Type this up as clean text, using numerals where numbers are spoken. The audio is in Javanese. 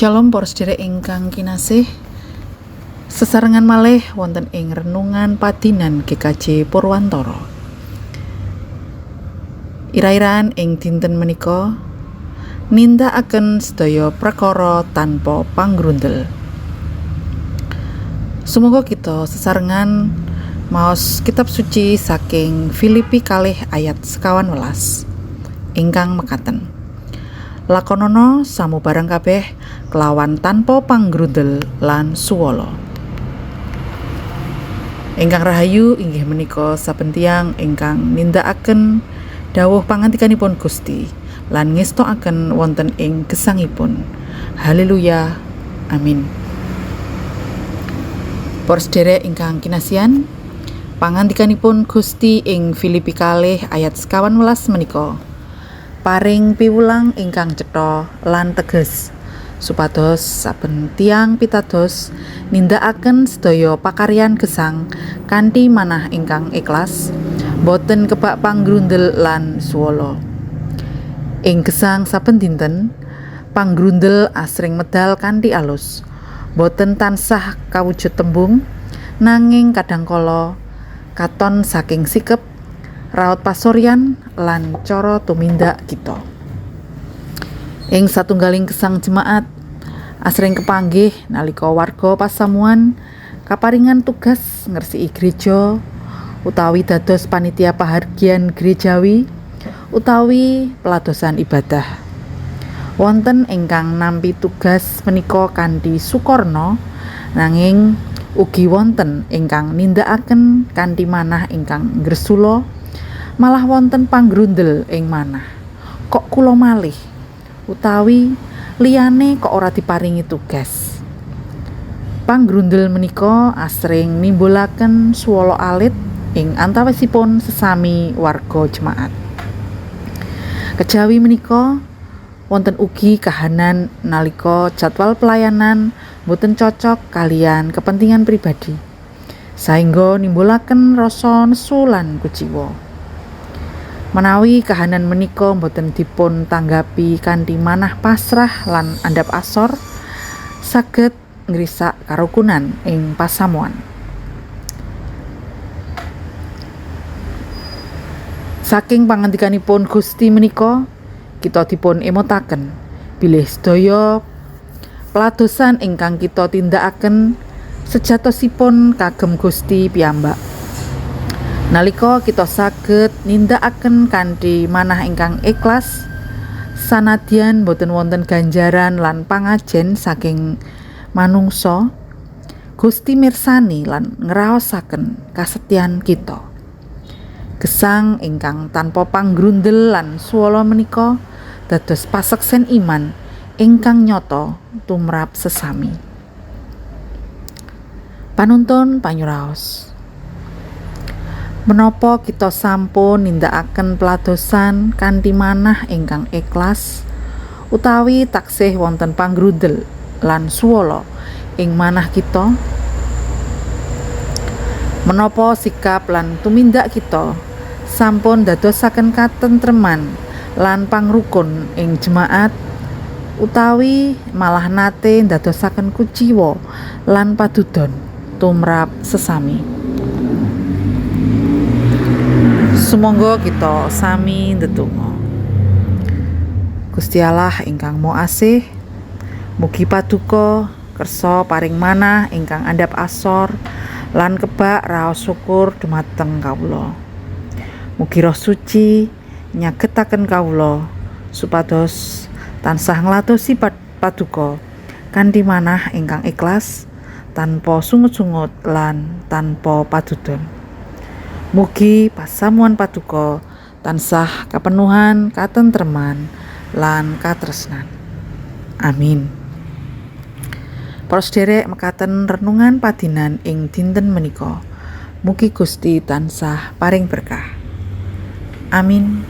Shalom para sedherek ingkang kinasih. Sesarengan malih wonten ing renungan padinan GKJ Purwantara. Ira-iraan ing dinten menika nindakaken sedaya perkara tanpa panggrundel. Sumangga kita sesarengan maos kitab suci saking Filipi 2 ayat 21 ingkang mekaten. Lakonono samubarang kabeh kelawan tanpa panggrundel lan suwala. Ingkang rahayu inggih menika saben tiyang ingkang nindakaken dawuh pangandikanipun Gusti lan ngestokaken wonten ing gesangipun. Haleluya. Amin. Para sedherek ingkang kinasihan, pangandikanipun Gusti ing Filipi 2 ayat 21 menika paring piwulang ingkang cetha lan teges supados saben tiyang pitados nindakaken sedaya pakaryan gesang kanthi manah ingkang ikhlas, boten kebak panggrundel lan suwala. Ing gesang saben dinten, panggrundel asring medal kanthi alus, boten tansah kawujud tembung, nanging kadangkala katon saking sikep, raut pasuryan lan cara tumindak kita. Ing satunggaling gesang jemaat asring kepanggih nalika warga pasamuan kaparingan tugas ngresiki gereja utawi dados panitia pahargyan gerejawi utawi peladosan ibadah. Wonten ingkang nampi tugas menika kanthi sukarna, nanging ugi wonten ingkang nindakaken kanthi manah ingkang ngresula, malah wonten panggrundel ing manah. Kok kula malih utawi liyane kok ora diparingi tugas. Panggrundel menika asring nimbulaken suwala alit ing antawisipun sesami warga jemaat. Kejawi menika wonten ugi kahanan nalika jadwal pelayanan boten cocok kalian kepentingan pribadi, saengga nimbulaken rasa nesu lan kuciwa. Menawi kahanan menika boten dipun tanggapi kanthi manah pasrah lan andhap asor, saged ngrisak karukunan ing pasamuan. Saking pangandikanipun Gusti menika, kita dipun emotaken bilih sedaya peladosan ingkang kita tindakaken sejatosipun kagem Gusti piyambak. Nalika kita saged nindakaken kanthi manah ingkang ikhlas, sanadyan boten wonten ganjaran lan pangajen saking manungsa, Gusti mirsani lan ngraosaken kasetyan kita. Gesang ingkang tanpa panggrundel lan suwala menika dados paseksen iman ingkang nyata tumrap sesami. Panuntun panyuraos. Menapa kita sampun nindakaken peladosan kanthi manah ingkang ikhlas utawi taksih wonten panggrundel lan suwala ing manah kita? Menapa sikap lan tumindak kita sampun dadosaken katentreman lan pangrukun ing jemaat utawi malah nate ndadosaken kuciwa lan padudon tumrap sesami? Sumangga kita sami ndedonga. Gusti Allah ingkang Maha Asih, mugi paduka kersa paring manah ingkang andhap asor lan kebak raos syukur dumateng kawula. Mugi Roh Suci nyagetaken kawula supados tansah ngladosi paduka kanthi manah ingkang ikhlas, tanpa sungut-sungut lan tanpa padudon. Mugi pasamuan paduka tansah kapenuhan katentreman lan katresnan. Amin. Para sedherek, mekaten renungan padinan ing dinten menika. Mugi Gusti tansah paring berkah. Amin.